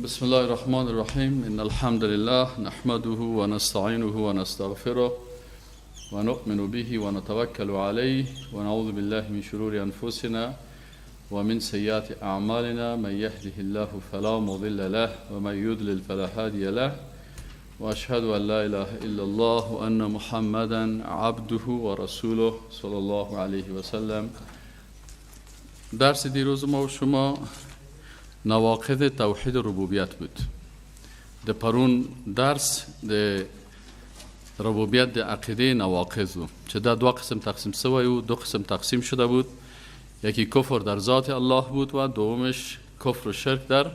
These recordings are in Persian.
بسم الله الرحمن الرحیم. ان الحمد لله نحمده ونستعینه ونستغفره ونؤمن به ونتوکل علیه ونعوذ بالله من شرور انفسنا ومن سیئات اعمالنا. من یهده الله فلا مضل له ومن یضلل فلا هادی له واشهد ان لا اله الا الله وان محمدا عبده ورسوله صلی الله علیه وسلم. درس دیروز ما و شما نواقض توحید ربوبیت بود. د پرون درس د ربوبیت د عقیده نواقض و چې دا دو قسم تقسیم سوی و دو قسم تقسیم شده بود. یکی کفر در ذات الله بود و دومش کفر و شرک در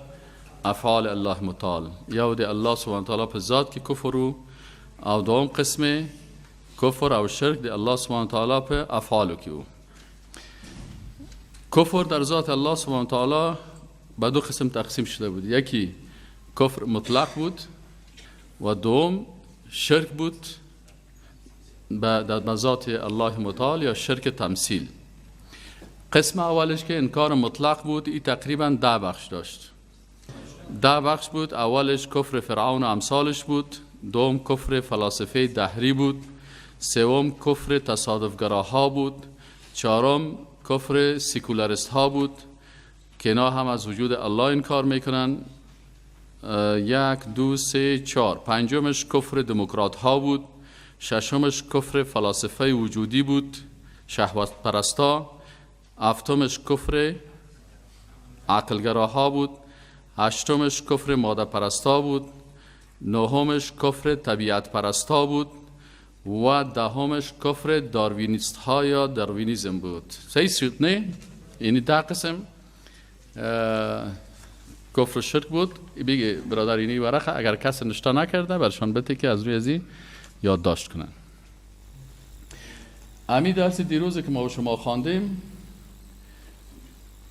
افعال الله متعال. یو د الله سبحانه وتعالی په ذات کې کفر او دوم قسم کفر او شرک د الله سبحانه وتعالی په افعالو کې وو. کفر در ذات الله سبحانه وتعالی به دو قسم تقسیم شده بود. یکی کفر مطلق بود و دوم شرک بود در ذات الله متعال یا شرک تمثیل. قسم اولش که انکار مطلق بود، این تقریبا 10 بخش داشت. 10 بخش بود. اولش کفر فرعون و امثالش بود، دوم کفر فلاسفه دهری بود، سوم کفر تصادفگراها بود، چهارم کفر سیکولاریست ها بود که اینا هم از وجود الله انکار میکنن. 1 2 3 4. پنجمش کفر دموکرات ها بود، ششمش کفر فلاسفه وجودی بود، شهوت پرستا، هفتمش کفر عقلگراها بود، هشتمش کفر ماده پرستا بود، نهمش کفر طبیعت پرستا بود و دهمش کفر داروینیست ها یا داروینیزم بود. صحیح شد نه؟ یعنی 10 قسم کفر و شرک بود. بگه برادر اینی ورقه اگر کس نشته نکرده برشان بده که از روی ازی یادداشت کنن. امی درس دیروز که ما و شما خواندیم،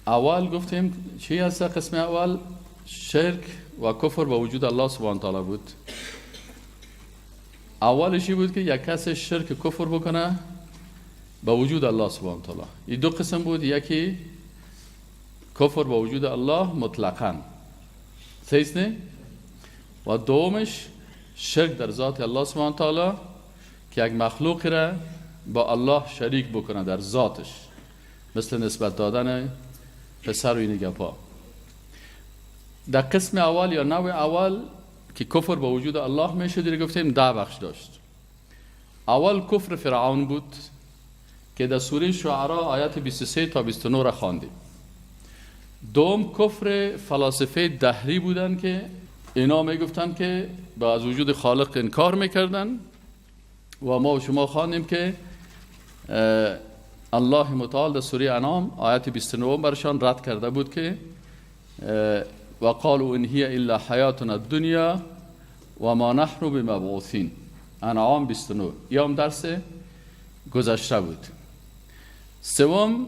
اول گفتیم چی هست؟ قسم اول شرک و کفر با وجود الله سبحانه تعالی بود. اولشی بود که یک کس شرک کفر بکنه با وجود الله سبحانه تعالی. این دو قسم بود. یکی کفر با وجود الله مطلقاً، صحیح نه؟ و دومش شرک در ذات الله سبحانه تعالی که یک مخلوق را با الله شریک بکنه در ذاتش، مثل نسبت دادن پسر و این گپا. در قسم اول یا نوع اول که کفر با وجود الله میشه، دیگه گفتیم 10 بخش داشت. اول کفر فرعون بود که در سوره شعراء آیت 23 تا 29 را خواندیم. دوم کفر فلاسفه دهری بودن که اینا میگفتن که با از وجود خالق انکار میکردن و ما و شما خواندیم که الله متعال در سوره انعام آیت 29 برشان رد کرده بود که و قالوا ان هی الا حیاتنا الدنیا و ما نحن بمبعوثین. انعام 29. یا هم درس گذشته بود. سوم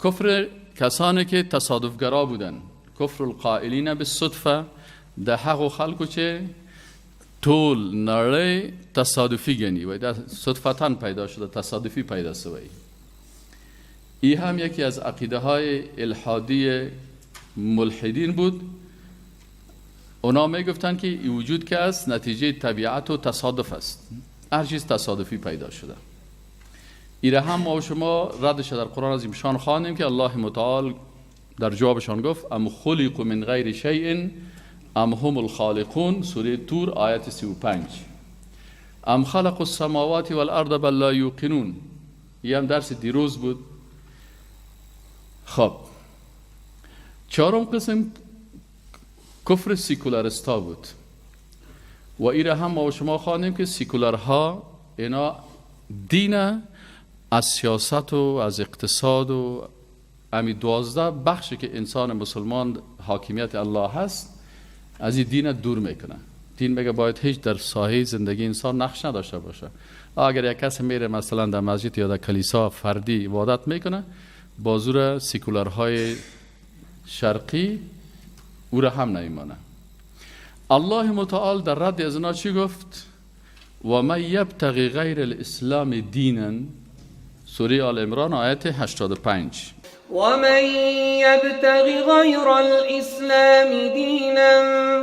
کفر کسانی که تصادفگرا بودن، کفر القائلین بالصدفه، د هغو خلکو چې ټول نړۍ تصادفي ګڼي، وای دا صدفتاً پیدا شده، تصادفی پیدا شوی. ای هم یکی از عقیده های الحادی ملحدین بود. اونا میگفتن که ای وجود که است نتیجه طبیعت و تصادف است، هر چیز تصادفی پیدا شده. ایره هم ما و شما ردش در قرآن از ایشان خواندیم که الله متعال در جوابشان گفت ام خلقوا من غیر شیء ام هم الخالقون، سوره تور آیت 35. ام خلقوا السماوات والارض بل لا یوقنون. این هم درس دیروز بود. خب چهارم قسم کفر سیکولاریستا بود و ایره هم ما و شما خواندیم که سیکولارها اینا دین از سیاست و از اقتصاد و امی 12 بخشی که انسان مسلمان حاکمیت الله هست از این دین دور میکنه. دین میگه باید هیچ در ساحه زندگی انسان نقش نداشته باشه. اگر یک کس میره مثلا در مسجد یا در کلیسا فردی عبادت میکنه، با زور سیکولارهای شرقی او را هم نمیمانه. الله متعال در رد از اینا چی گفت؟ و من یبتغی غیر الاسلام دینا، سوره آل عمران آیت 85. و من یبتغی غیر الاسلام دینا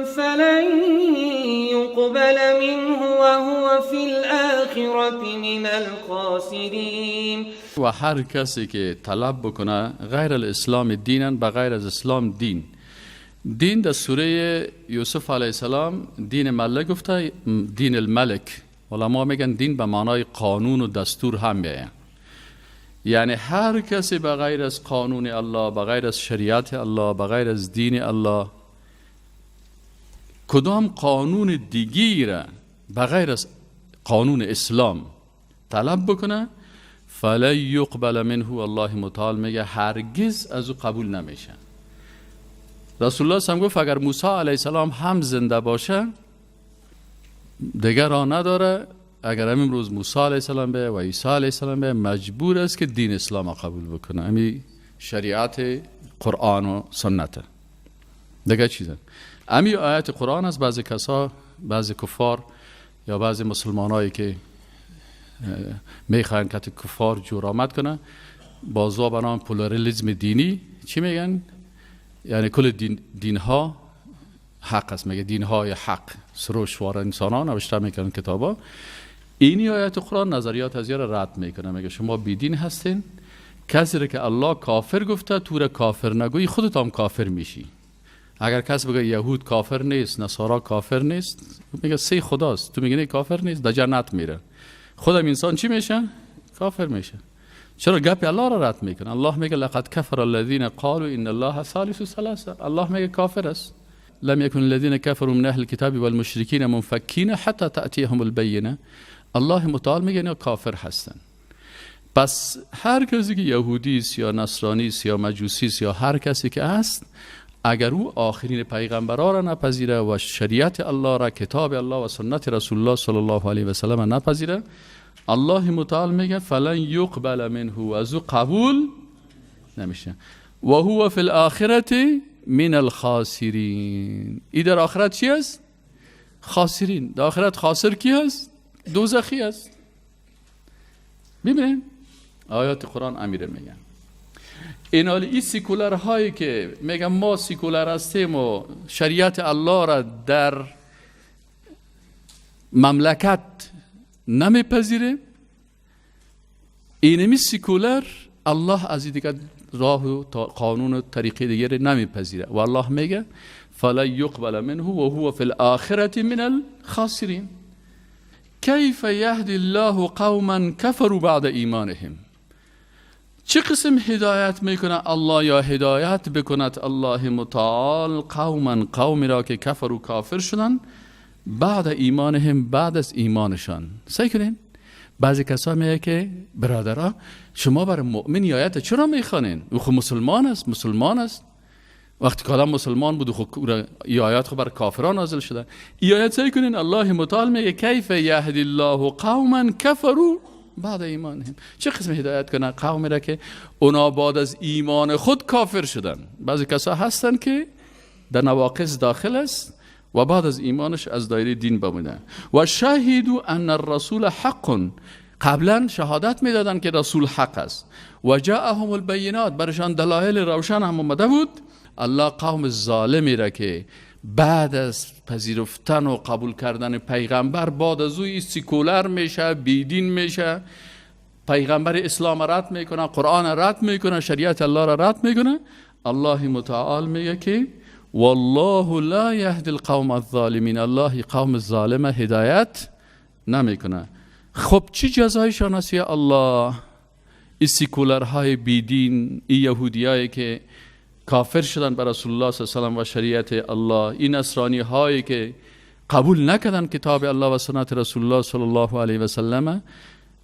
يقبل منه وهو في الآخرة من الخاسرين. و هر کسی که طلب بکنه غیر الاسلام دینن، بغیر از اسلام دین. دین در سوره یوسف علیه السلام دین ملک گفته، دین الملک. علما میگن دین به معنای قانون و دستور هم میه، یعنی هر کسی بغیر از قانون الله، بغیر از شریعت الله، بغیر از دین الله، کدام قانون دیگی را بغیر از قانون اسلام طلب بکنه، فلن یقبل منه، الله متعال میگه هرگز از او قبول نمیشه. رسول الله هم گفت اگر موسی علیه السلام هم زنده باشه دیگر راه نداره، اگر همین روز موسی علیه السلام به و عیسی علیه السلام به، مجبور است که دین اسلام قبول بکنه، همین شریعت قرآن و سنت. دیگه چیزه امی آیت قرآن است. بعضی کسا، بعضی کفار یا بعضی مسلمانایی که میخواین که کفار جور آمد کنه، بازا به نام پلورالیسم دینی چی میگن؟ یعنی کل دینها حق است، میگه دینهای حق سروشوار انسان ها نوشته میکنن کتابا. اینی آیت قرآن نظریات از یاره رد میکنه، میگه شما بی دین هستین، کسی را که الله کافر گفته تو را کافر نگویی خودت هم کافر میشی. اگر کس بگه یهود کافر نیست، نصارا کافر نیست، میگه سه خداست، تو میگی کافر نیست، در جنت میره. خودم انسان چی میشه؟ کافر میشه. چرا گپ الله را رد میکنه؟ الله میگه لقد کفر الذين قالوا ان الله ثالث ثلاثه. الله میگه کافر است. لم يكن الذين كفروا من اهل الكتاب والمشركين منفكين حتى تأتيهم البينه. الله متعال میگه اینا کافر هستن. پس هر کسی که یهودی است یا نصرانی است یا مجوسی است یا هر کسی که است، اگر او آخرین پیغمبران را نپذیره و شریعت الله را، کتاب الله و سنت رسول الله صلی الله علیه و سلم نپذیره، الله متعال میگه فلن یقبل منه، از او قبول نمیشه. و هو فی الاخرة من الخاسرین. ای در آخرت چی است؟ خاسرین. در آخرت خاسر کی است؟ دوزخی است. ببینید آیات قرآن امیره میگن. این حال این سیکولر هایی که میگن ما سیکولر هستیم و شریعت الله را در مملکت نمیپذیریم، اینمی سیکولر الله از دیگه راه و قانون و طریقه دیگه نمیپذیره و الله میگه فلا یقبل منه و هو فی الاخرة من الخاسرین. کیف یهدی الله قوما کفروا بعد ایمانهم. چه قسم هدایت میکنه الله یا هدایت بکند الله متعال قوما، قومی را که کفر و کافر شدن، بعد ایمانهم، بعد از ایمانشان. سعی کنین بعضی کسا میگه که برادرها شما برای مؤمن آیت چرا میخوانین؟ او خب مسلمان است، مسلمان است. وقتی که آدم مسلمان بود خب ای آیات خب بر کافران نازل شده. ای آیت سعی کنین الله متعال میگه کیف یهدی الله قوما کفروا بعد ایمانهم. چه قسم هدایت کنه قومی را که اونا بعد از ایمان خود کافر شدن؟ بعضی کسا هستن که در نواقص داخل است و بعد از ایمانش از دایره دین بمونه. و شهدوا ان الرسول حق، قبلا شهادت میدادن که رسول حق است. و جاءهم البینات، برشان دلایل روشن هم اومده بود. الله قوم ظالمی را که بعد از پذیرفتن و قبول کردن پیغمبر بعد از او سیکولر میشه، بیدین میشه، پیغمبر اسلام رد میکنه، قرآن رد میکنه، شریعت الله را رد میکنه، الله متعال میگه که والله لا یهدی القوم الظالمین، الله قوم ظالم هدایت نمیکنه. خب چی جزایشان است یا الله؟ این سیکولرهای بیدین، این یهودیایی که کافر شدن بر رسول الله صلی الله علیه و سلم و شریعت الله، این نصرانی هایی که قبول نکردن کتاب الله و سنت رسول الله صلی الله علیه و سلم،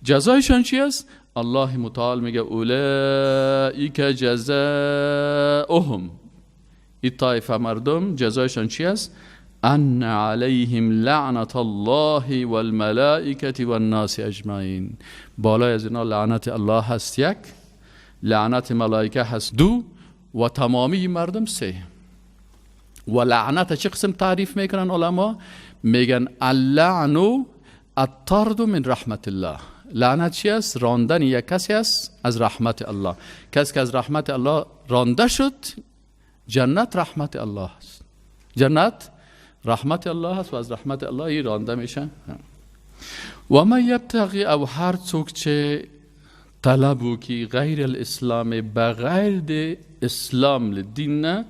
جزایشان چی است؟ الله متعال میگه اولئک جزاؤهم، این طایفه مردم جزایشان چی است؟ ان علیهم لعنت الله والملائکة والناس اجمعین. بالای از اینا لعنت الله هست یک، لعنت ملائکه هست دو، و تمامی مردم سه. و لعنت چه قسم تعریف میکنن علما؟ میگن اللعن الطرد من رحمت الله. لعنت چی است؟ راندن یک کسی است از رحمت الله. کسی که از رحمت الله رانده شد، جنت رحمت الله است، جنت رحمت الله هست و از رحمت الله ای رانده میشه. و من یبتغی، او هر څوک چې طلب وکړي غیر الاسلام، بغیر د اسلام له دین نه،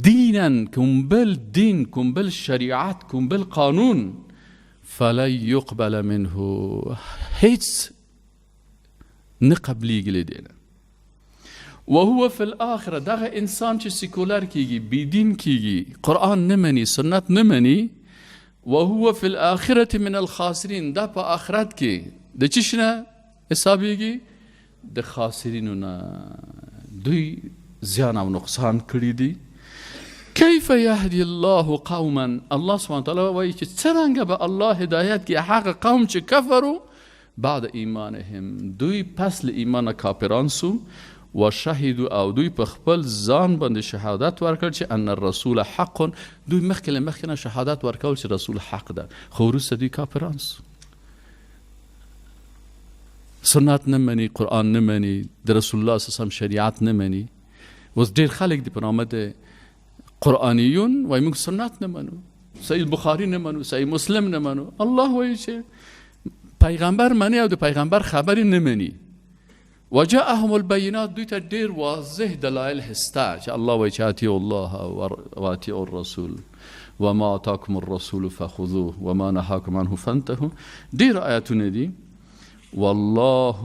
دینا کوم بل دین، کوم بل شریعت، کوم بل قانون، فلن یقبل منه، هیڅ نه قبلیږي له دینه. وهو فی الاخره، دغه انسان چې سیکولر کیږي، بی دین کیږي، قرآن نه مني، سنت نه مني، وهو فی الاخره من الخاسرین، دا په آخرت کې د چی نه حسابیږي؟ د خاسرینو نه. دوی زیان او نقصان کړي دي. کیف یهدی الله قوما، الله سبحانه وتعالی وایي چې څرنګه به الله هدایت کړي هغه قوم چې کفرو بعد ایمانهم، دوی پس له ایمانه کافران سو، و شهدوا، او دوی په خپل ځان باندې شهادت ورکړ چې ان الرسول حق، دوی مخکې له مخکې نه شهادت ورکول چې رسول حق ده، خو وروسته دوی کافران سو. سنت نه مني، قرآن نه مني، د رسول الله صلی الله علیه وسلم شریعت نه مني. اوس ډېر خلک دي په نامه د قرآنیون وایي موږ سنت نه منو، صحیح بخاری نه منو، صحیح مسلم نه منو. الله وایي چې پیغمبر مني او د پیغمبر خبرې نه مني. وجاءهم البينات، دوی ته ډېر واضح دلایل هسته چې الله وایي چې اطیعوا الله و اطیعوا الرسول وما آتاکم الرسول فخذوه وما نهاکم عنه فانتهوا. ډېر آیتونه دي. والله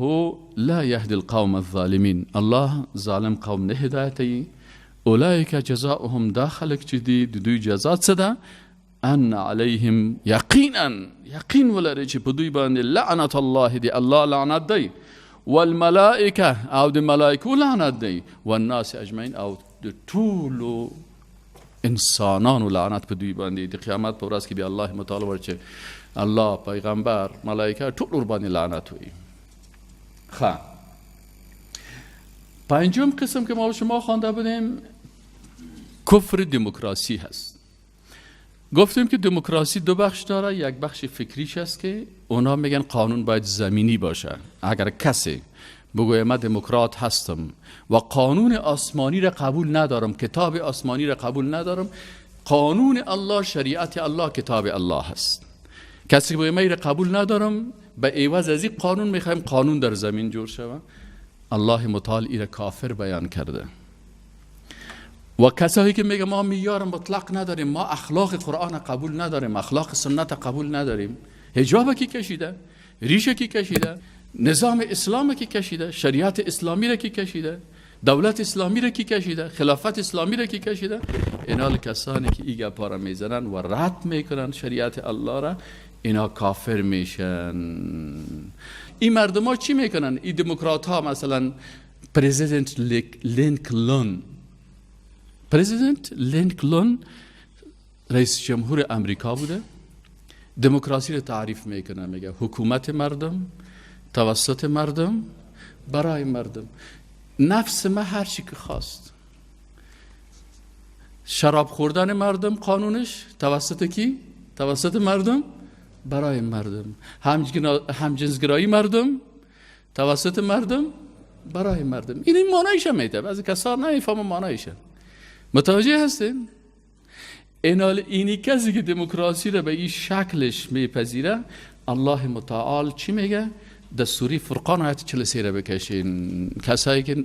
لا يهدي القوم الظالمين، الله ظالم قوم نه هدایتوي. اولئک جزاؤهم، دا خلک چې دي د دوی جزا څه ده؟ ان علیهم، یقینا یقین ولرئ چې په دوی باندې لعنت الله دی، الله لعنت دی، والملائکه او د ملائکو لعنت دی، والناس اجمعین او د ټولو انسانانو لعنت په دوی باندې. د قیامت په ورځ کې بیا الله متعال ور چې الله، پیغمبر، ملائکه ټول ور باندې لعنت وي. ښه، پنجم قسم که ما شما خوانده بودیم کفر دموکراسی هست. گفتیم که دموکراسی دو بخش داره. یک بخش فکریش هست که اونا میگن قانون باید زمینی باشه. اگر کسی بگوید من دموکرات هستم و قانون آسمانی را قبول ندارم، کتاب آسمانی را قبول ندارم، قانون الله، شریعت الله، کتاب الله هست، کسی بگوید من را قبول ندارم، به عوض از این قانون میخوایم قانون در زمین جور شود، الله متعال ای را کافر بیان کرده. و کسایی که میگه ما معیار مطلق نداریم، ما اخلاق قرآن قبول نداریم، اخلاق سنت قبول نداریم، حجاب کی کشیده، ریشه کی کشیده، نظام اسلام کی کشیده، شریعت اسلامی را کی کشیده، دولت اسلامی را کی کشیده، خلافت اسلامی را کی کشیده، اینا کسانی که ای گپا را میزنن و رد میکنن شریعت الله را، اینا کافر میشن. این مردم ها چی میکنن؟ این دموکرات ها مثلا پرزیدنت لینکلن، پرزیدنت لینکلن رئیس جمهور امریکا بوده، دموکراسی رو تعریف میکنه، میگه حکومت مردم توسط مردم برای مردم. نفس ما هر چی که خواست، شراب خوردن مردم قانونش توسط کی؟ توسط مردم برای مردم. همجنسگرایی مردم توسط مردم برای مردم. این معنیش هم میده، بعضی کسا نمیفهمن معنیش. متوجه هستین؟ اینی کسی که دموکراسی را به این شکلش میپذیره، الله متعال چی میگه؟ در سوره فرقان آیت 43 را بکشین، کسایی که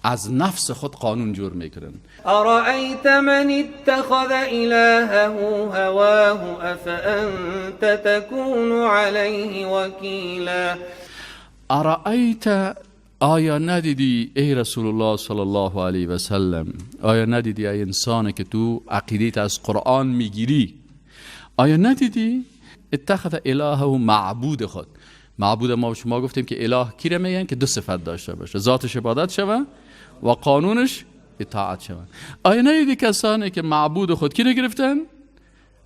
از نفس خود قانون جور میکنن. ارأیت من اتخذ الهه هواه افانت تکون علیه وکیلا. ارأیت، آیا ندیدی ای رسول الله صلی الله علیه و سلم، آیا ندیدی ای انسانی که تو عقیدیت از قرآن میگیری، آیا ندیدی اتخذ الهه، معبود خود. معبود ما شما گفتیم که اله کی را میگن؟ که دو صفت داشته باشه، ذاتش عبادت شوه و قانونش اطاعت شوه. آیا ندیدی کسانی که معبود خود کی را گرفتن؟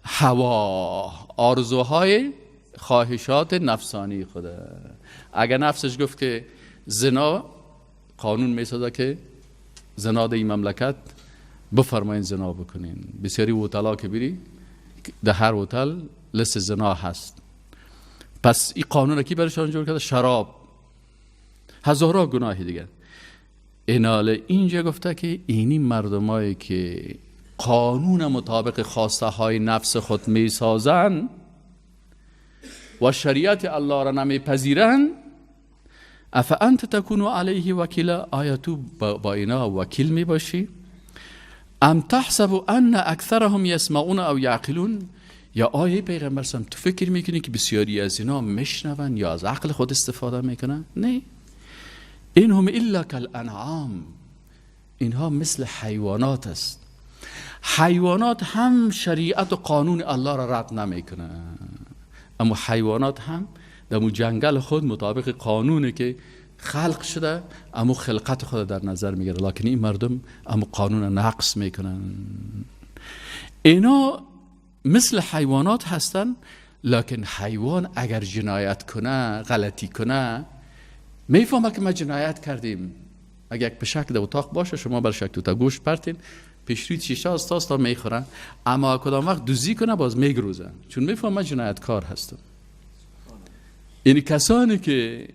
هوا، آرزوهای خواهشات نفسانی خوده. اگر نفسش گفت که زنا، قانون میسازه که زنا در این مملکت بفرمایین زنا بکنین. بسیاری هتل‌ها که بری در هر هتل لست زنا هست. پس این قانون کی برشان جور کرده؟ شراب، هزارها گناه دیگه. ایناله اینجا گفته که اینی مردمایی که قانون مطابق خواسته های نفس خود میسازن و شریعت الله را نمیپذیرن، افانت تکون علیه وکیلا، آیا تو با اینا وکیل میباشی؟ ام تحسب ان اکثرهم یسمعون او یعقلون، یا آیه پیغمبر سم تو فکر میکنی که بسیاری از اینا میشنون یا از عقل خود استفاده میکنن؟ نه، اینهم الا کالانعام، اینها مثل حیوانات است. حیوانات هم شریعت و قانون الله را رد نمیکنن، اما حیوانات هم در جنگل خود مطابق قانونی که خلق شده اما خلقت خود در نظر میگیره، لکن این مردم اما قانون نقص میکنن. اینا مثل حیوانات هستن، لکن حیوان اگر جنایت کنه، غلطی کنه، میفهمه که ما جنایت کردیم. اگر یک پشک در اتاق باشه، شما برش یک توتا گوشت پرتین، پیشروی شیشه است تا میخورن، اما کدام وقت دزدی کنه باز میگروزن، چون میفهمه من جنایتکار هستم. یعنی کسانی که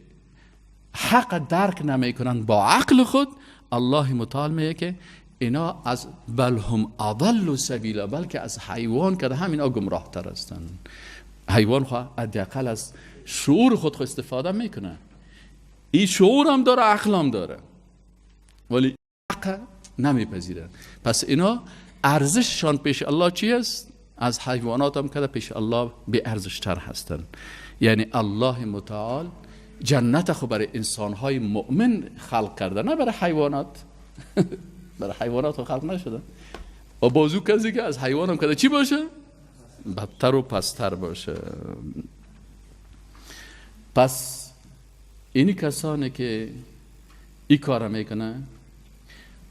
حق درک نمیکنن با عقل خود، الله متعال میگه که اینا از بل هم اضل سبیلا، بلکه از حیوان که هم اینا گمراه تر هستن. حیوان خو حداقل از شعور خود استفاده میکنه، این شعور هم داره، عقل هم داره، ولی حق نمیپذیرن. پس اینا ارزششان پیش الله چی است؟ از حیوانات هم که پیش الله بی ارزش تر هستن. یعنی الله متعال جنت خو برای انسانهای مؤمن خلق کرده، نه برای حیوانات. برای حیوانات خو خلق نشده. و بازو کسی که از حیوان هم کرده چی باشه؟ بدتر و پستر باشه. پس اینی کسانی که این کار میکنه،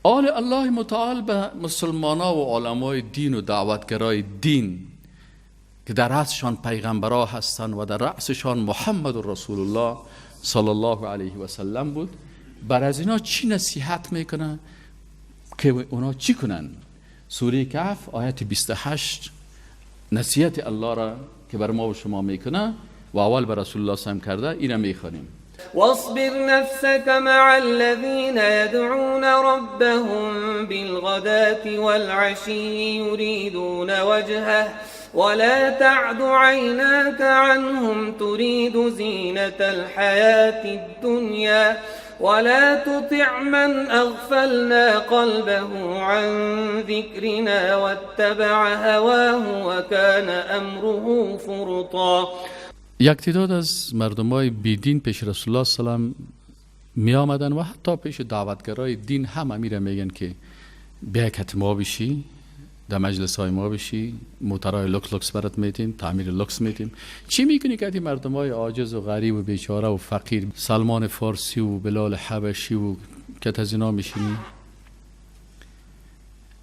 آل الله متعال به مسلمان ها و علمای دین و دعوتگرای دین که در رأسشان پیغمبرا هستند و در رأسشان محمد رسول الله صلی الله علیه و سلم بود، بر از اینا چی نصیحت میکنه که اونا چی کنن؟ سوره کهف آیت 28 نصیحت الله را که بر ما و شما میکنه و اول بر رسول الله صلی الله علیه و سلم کرده، اینا میخوانیم. واصبر نفسك مع الذين يدعون ربهم بالغداة والعشي يريدون وجهه ولا تعد عيناك عنهم تريد زينة الحياة الدنيا ولا تطع من أغفلنا قلبه عن ذكرنا واتبع هواه وكان أمره فرطا. یک تعداد از مردمای بیدین پیش رسول الله صلی الله علیه و سلم می آمدن و حتی پیش دعوتگرای دین هم میره میگن که بیا کت ما بشی، در مجلس های ما بشی، موترهای لوکس لوکس برات میتیم، تعمیر لوکس میتیم. چی میکنی که این مردمای عاجز و غریب و بیچاره و فقیر، سلمان فارسی و بلال حبشی و کت از اینا میشینی؟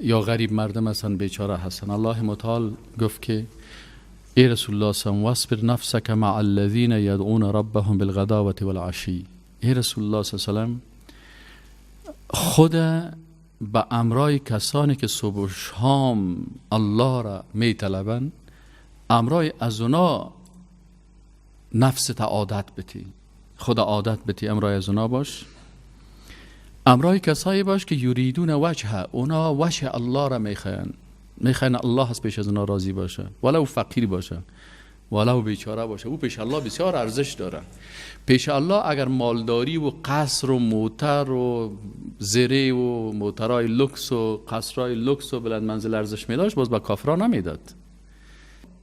یا غریب مردم هستن، بیچاره هستن. الله متعال گفت که ای رسول الله صلی الله علیه و واصبر نفسك مع الذين يدعون ربهم بالغداوة والعشی. ای رسول الله صلی الله علیه و سلم، خود به امرای کسانی که صبح و شام الله را می طلبند، امرای از اونا نفس تا عادت بتی، خود عادت بتی، امرای از اونا باش. امرای کسایی باش که یریدون وجهه، اونا وجه الله را میخواین، میخواین الله از پیش از اونا راضی باشه، ولو فقیر باشه، ولو بیچاره باشه، او پیش الله بسیار ارزش داره. پیش الله اگر مالداری و قصر و موتر و زره و موترهای لوکس و قصرهای لوکس و بلند منزل ارزش میداشت، باز با کافران نمیداد.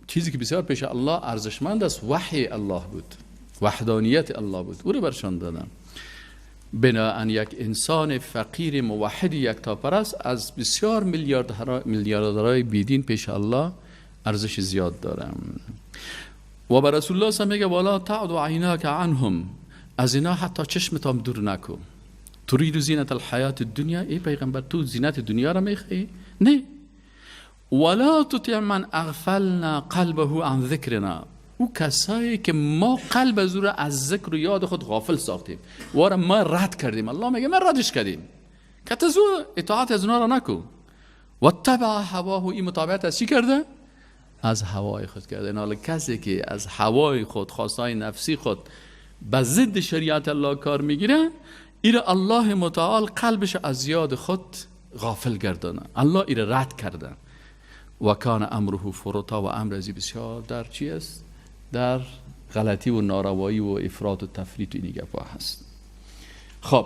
چیزی که بسیار پیش الله ارزشمند است وحی الله بود، وحدانیت الله بود، او رو برشان دادن. بناهن یک انسان فقیر موحد یکتاپرست از بسیار میلیاردرهای بیدین پیش الله ارزش زیاد دارم. و بر رسول الله صلی میگه ولا تعد عیناک عنهم، از اینا حتی چشمت هم دور نکن. ترید زینت الحیات الدنیا، ای پیغمبر تو زینت دنیا را میخوای؟ نه. ولا تطع من اغفلنا قلبه عن ذکرنا، او کسایی که ما قلب از او را از ذکر و یاد خود غافل ساختیم، وارا ما رد کردیم. الله میگه ما ردش کردیم، که از او اطاعت از اونا را نکن. و تبع هواه، این متابعت از چی کرده؟ از هوای خود کرده. این حال کسی که از هوای خود، خواستای نفسی خود به ضد شریعت الله کار میگیره، این الله متعال قلبش از یاد خود غافل گردانه. الله ایره رد کرده. و کان امره فرطا، و امر ازی بسیار در چی است؟ در غلطی و ناروایی و افراط و تفریط و این گپا هست. خب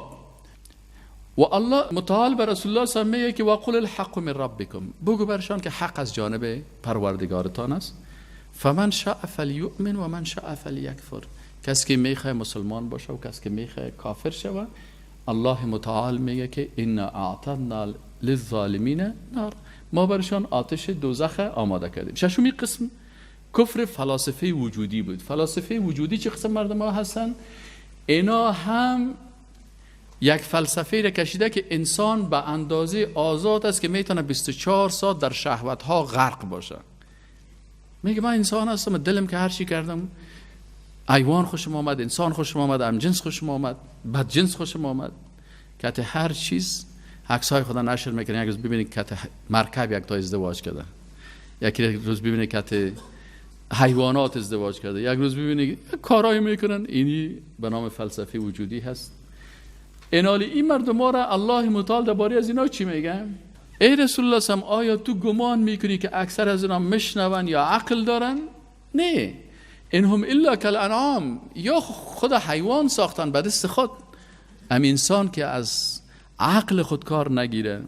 و الله متعال به رسول الله صلی الله علیه و میگه که وقل الحق من ربکم، بگو برشان که حق از جانب پروردگارتان است. فمن شاء فلیؤمن و من شاء فلیکفر، کسی که میخواه مسلمان باشه و کسی که میخواه کافر شوه، الله متعال میگه که انا اعتدنا للظالمین نار، ما برشان آتش دوزخ آماده کردیم. ششمی قسم کفر فلاسفه وجودی بود. فلاسفه وجودی چه قسم مردم ها هستن؟ اینا هم یک فلسفه را کشیده که انسان به اندازه آزاد است که میتونه 24 ساعت در شهوت ها غرق باشه. میگه من انسان هستم، دلم که هر چی کردم، حیوان خوشم آمد، انسان خوشم آمد، همجنس خوشم آمد، بدجنس خوشم آمد، که هر چیز عکس‌های خدا نشر میکنه. یک روز ببینید که مرکب یک تا ازدواج کرده، یک روز ببینید که حیوانات ازدواج کرده، یک روز ببینید کارایی میکنن. اینی به نام فلسفه وجودی هست. اینالی این مردم را الله متعال درباره از اینا چی میگه؟ ای رسول الله سم، آیا تو گمان میکنی که اکثر از اینا میشنون یا عقل دارن؟ نه، اینهم الا کالانعام، یا خود حیوان ساختن به دست خود. ام انسان که از عقل خود کار نگیره،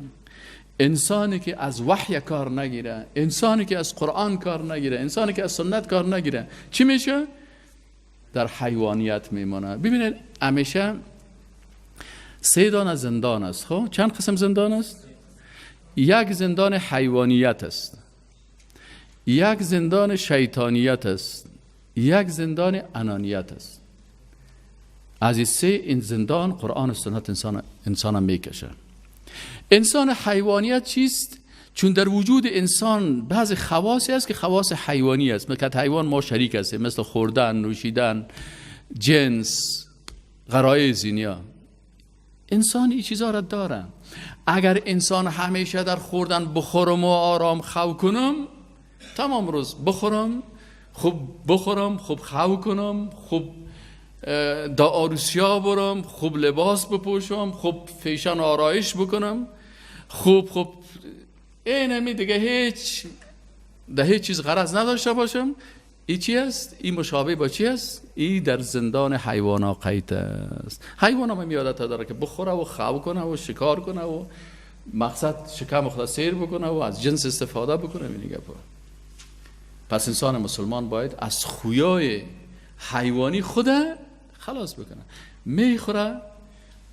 انسانی که از وحی کار نگیره، انسانی که از قرآن کار نگیره، انسانی که از سنت کار نگیره، چی میشه؟ در حیوانیت میمانه. ببینید همیشه سه دانه زندان است. خب چند قسم زندان است؟ یک زندان حیوانیت است، یک زندان شیطانیت است، یک زندان انانیت است. از این سه این زندان قرآن و سنت انسان میکشه. انسان حیوانیت چیست؟ چون در وجود انسان بعضی خواصی است که خواص حیوانی است، مثل حیوان ما شریک هستیم، مثل خوردن، نوشیدن، جنس، غرایز، اینیا. انسان این چیزها را داره. اگر انسان همیشه در خوردن بخورم و آرام خو کنم، تمام روز بخورم، خوب بخورم، خوب خو کنم، خوب دا آروسیا برم، خوب لباس بپوشم، خوب فیشن آرایش بکنم، خوب اینمی دیگه هیچ ده هیچ چیز غرض نداشته باشم، ای چی است؟ این مشابه با چی است؟ ای در زندان حیوانا قید است. حیوانا هم عادت داره که بخوره و خو کنه و شکار کنه و مقصد شکم خود سیر بکنه و از جنس استفاده بکنه. این گپا. پس انسان مسلمان باید از خویای حیوانی خود خلاص بکنه. میخوره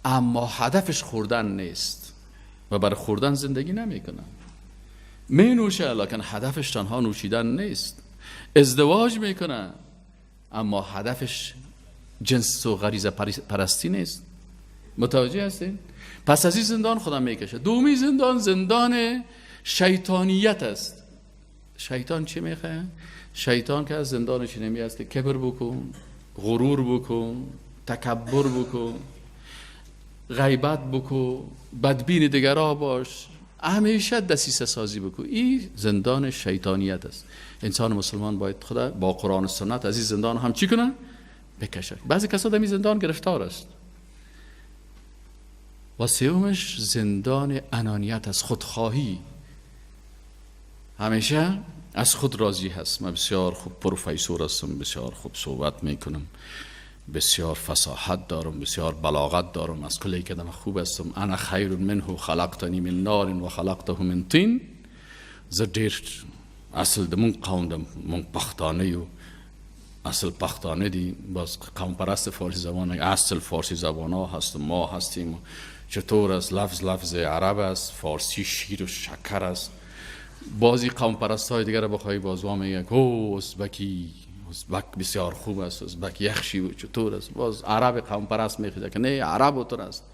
اما هدفش خوردن نیست و برای خوردن زندگی نمیکنه. می نوشه لکن هدفش تنها نوشیدن نیست. ازدواج میکنه اما هدفش جنس و غریزه پرستی نیست. متوجه هستین؟ پس از این زندان خودم میکشه. دومی زندان، زندان شیطانیت است. شیطان چی میخواه؟ شیطان که از زندانش نمی است که کبر بکن، غرور بکن، تکبر بکن، غیبت بکن، بدبین دیگرها باش، همیشه دسیسه سازی بکن. این زندان شیطانیت است. انسان مسلمان باید خدا با قرآن و سنت از این زندان هم چی کنه؟ بکشه. بعضی کسا در این زندان گرفتار است. و سومش زندان انانیت است، خودخواهی. همیشه از خود راضی هست. من بسیار خوب پروفسور هستم، بسیار خوب صحبت میکنم، بسیار فصاحت دارم، بسیار بلاغت دارم، از کلی کدم خوب هستم. انا خیر منه خلقتنی من نار و خلقته من طین. زه ډیر اصل د مونږ قوم د مونږ پښتانه یو، اصل پښتانه دي، باز قوم پرست فارسی زبان، اصل فارسی زبان ها هستم، ما هستیم. چطور است؟ لفظ لفظ عرب است، فارسی شیر و شکر است. بعضی قوم پرست های دیگر بخوای بازوا میگه او ازبکی، ازبک بسیار خوب است، ازبک یخشی و چطور است. باز عرب قوم پرست میخواد که نه عرب اوتر است.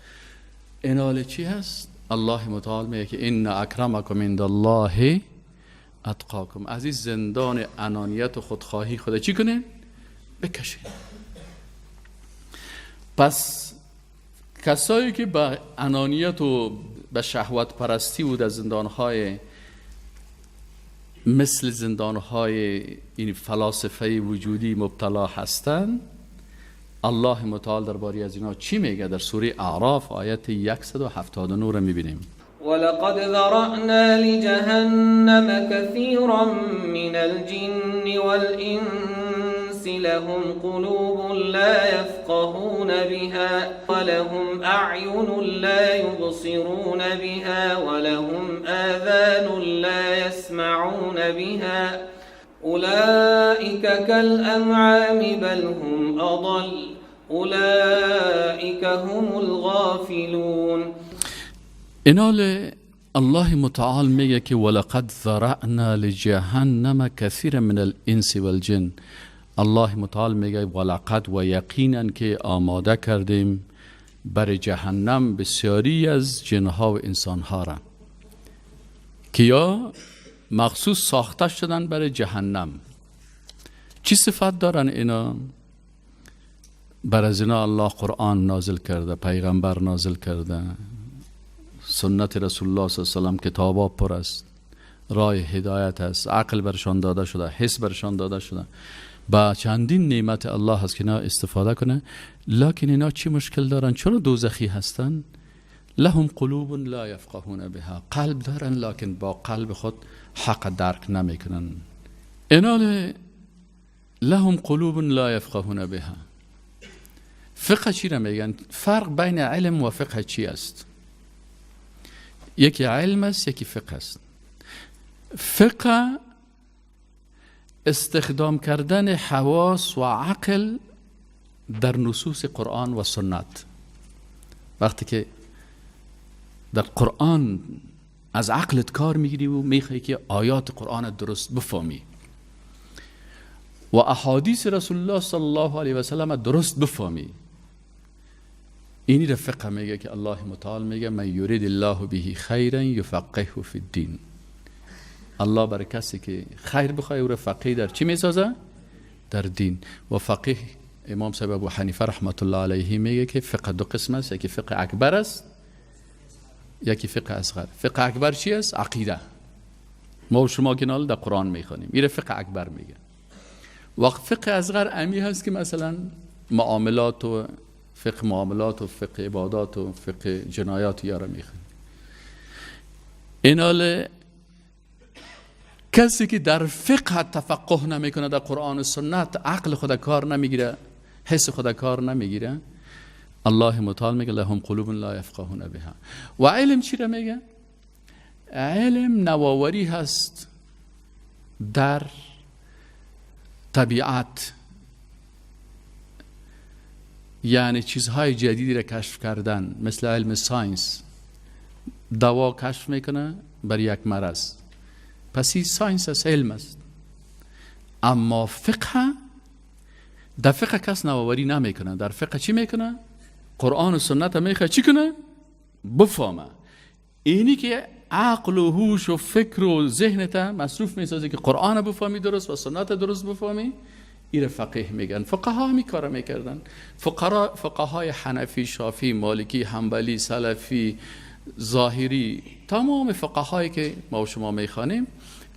اینال چی هست؟ الله متعال میگه که ان اکرمکم عند الله اتقاکم. از این زندان انانیت و خودخواهی خدا چی کنه؟ بکشه. پس کسایی که به انانیت و به شهوت پرستی و در زندانهای مثل زندانهای این فلاسفه وجودی مبتلا هستند، الله متعال درباره از اینا چی میگه؟ در سوره اعراف آیت 179 رو میبینیم. ولقد ذرأنا لجهنم كثيرا من الجن والإنس لهم قلوب لا يفقهون بها ولهم أعين لا يبصرون بها ولهم آذان لا يسمعون بها أولئك كالأنعام بل هم أضل أولئك هم الغافلون. اینال الله متعال میگه که ولقد ذرأنا لجهنم كثيرا من الانس والجن. الله متعال میگه ولقد و یقینا که آماده کردیم بر جهنم بسیاری از جنها و انسانها را که یا مخصوص ساخته شدن برای جهنم. چی صفت دارن اینا؟ بر از اینا الله قرآن نازل کرده، پیغمبر نازل کرده، سنت رسول الله صلی الله علیه و سلم کتابا پر است، راه هدایت است، عقل برشان داده شده، حس برشان داده شده، با چندین نعمت الله هست که اینا استفاده کنه. لکن اینا چی مشکل دارن؟ چرا دوزخی هستن؟ لهم قلوب لا یفقهون بها، قلب دارن لکن با قلب خود حق درک نمیکنن. اینا لهم قلوب لا یفقهون بها. فقه چی را میگن؟ فرق بین علم و فقه چی است؟ یکی علم است، یکی فقه است. فقه استخدام کردن حواس و عقل در نصوص قرآن و سنت. وقتی که در قرآن از عقلت کار میگیری و میخوای که آیات قرآن درست بفهمی و احادیث رسول الله صلی الله علیه و سلم درست بفهمی، اینی را فقه میگه که الله متعال میگه من یرید الله به خیرا یفقهه فی الدین. الله برای کسی که خیر بخواه او را فقیه در چی میسازه؟ در دین. و فقیه امام صاحب ابو حنیفه رحمت الله علیه میگه که فقه دو قسم است، یکی فقه اکبر است، یکی فقه اصغر. فقه اکبر چی است؟ عقیده. ما و شما که در قرآن میخوانیم، این فقه اکبر میگه. و فقه اصغر امی هست که مثلا معاملات و فقه معاملات و فقه عبادات و فقه جنایات یارا میخوانیم. اینال کسی که در فقه تفقه نمیکنه، در قرآن و سنت عقل خود کار نمیگیره، حس خود کار نمیگیره، الله متعال میگه لهم قلوب لا یفقهون بها. و علم چی را میگه؟ علم نوآوری هست در طبیعت، یعنی چیزهای جدیدی را کشف کردن، مثل علم science. دوا کشف میکنه بر یک مرض، پس این science است، علم است. اما فقه، در فقه کس نوآوری نمیکنه. در فقه چی میکنه؟ قرآن و سنت میخواد چی کنه؟ بفهمه. اینی که عقل و هوش و فکر و ذهنت مصروف میسازه که قرآن بفهمی درست و سنت درست بفهمی، این فقیه میگن. فقها همی کارا میکردن. فقهای حنفی، شافعی، مالکی، حنبلی، سلفی، ظاهری، تمام فقهایی که ما و شما میخوانیم،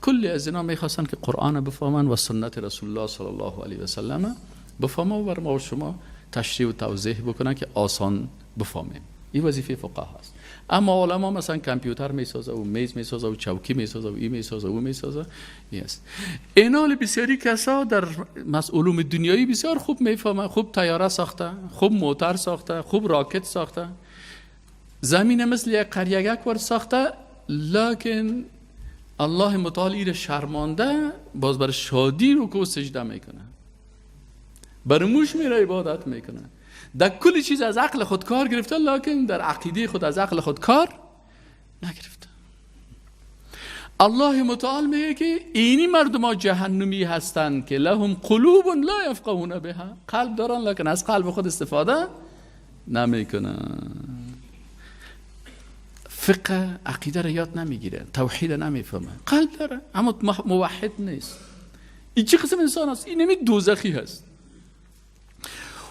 کلی از اینا میخواستن که قرآن بفهمن و سنت رسول الله صلی الله علیه و سلم بفهمن و بر ما و شما تشریح و توضیح بکنن که آسان بفهمیم. این وظیفه فقها هست. اما علما مثلا کامپیوتر میسازه و میز میسازه و چوکی میسازه و این میسازه و او میسازه. است. اینال بسیاری کسا در علوم دنیایی بسیار خوب میفهمن، خوب طیاره ساخته، خوب موتر ساخته، خوب راکت ساخته، زمین مثل یک قریه یک ور ساخته، لکن الله متعال ایره شرمانده، باز بر شادی رکوع سجده میکنه، بر موش میره عبادت میکنه، در کل چیز از عقل خود کار گرفته، لکن در عقیده خود از عقل خود کار نگرفته. الله متعال میگه که اینی مردم ها جهنمی هستند که لهم قلوب لا یفقهون بها، قلب دارن لکن از قلب خود استفاده نمیکنن. فقه عقیده را یاد نمیگیره، توحید نمیفهمه، قلب داره اما موحد نیست. این چه قسم انسان است؟ این نمی دوزخی هست.